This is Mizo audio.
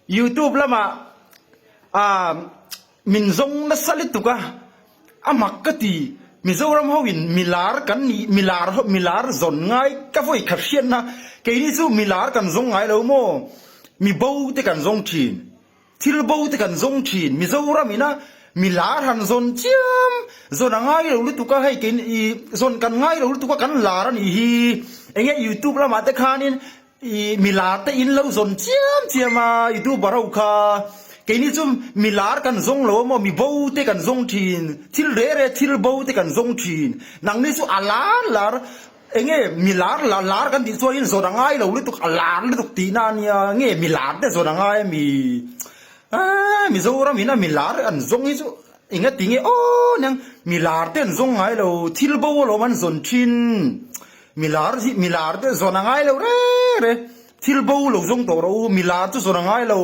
Youtube lamah ah min zawng nasa lutuk a, a mak ka ti. Mizoram ho in milar kan nih, milar ho milar zawn ngai ka vawi khat hriatna, keini chu milar kan zawng ngai lo maw? Mi bo te kan zawng thin. Thil bo te kan zawng thin. Mizoram ina milar han zawn chiam, zawn a ngai lo lutuk a, hei keini ih zawn kan ngai lo lutuk a kan lar a nih hi. Enge youtube lamah te khanin I milar te in lo zawn chiam chiam a, youtuber ho kha. Keini chu milar kan zawng lo a maw, mi bo te kan zawng thin, thil re re thil bo te kan zawng thin. Nangni chu a lar lar, enge milar lar lar kan tih chuanin zawn a ngai lo lutuk, a lar lutuk tihna a nia, nge milar te zawn a ngai a mi? Aaa Mizoram in a milar an zawng hi chu engati nge aw niang, milar te an zawng ngai lo, thil bo alawm an zawn thin. Milar hi milar te zawn a ngai lo reng reng, thil bo lo zawng tawh rawh u, milar chu zawn a ngai lo.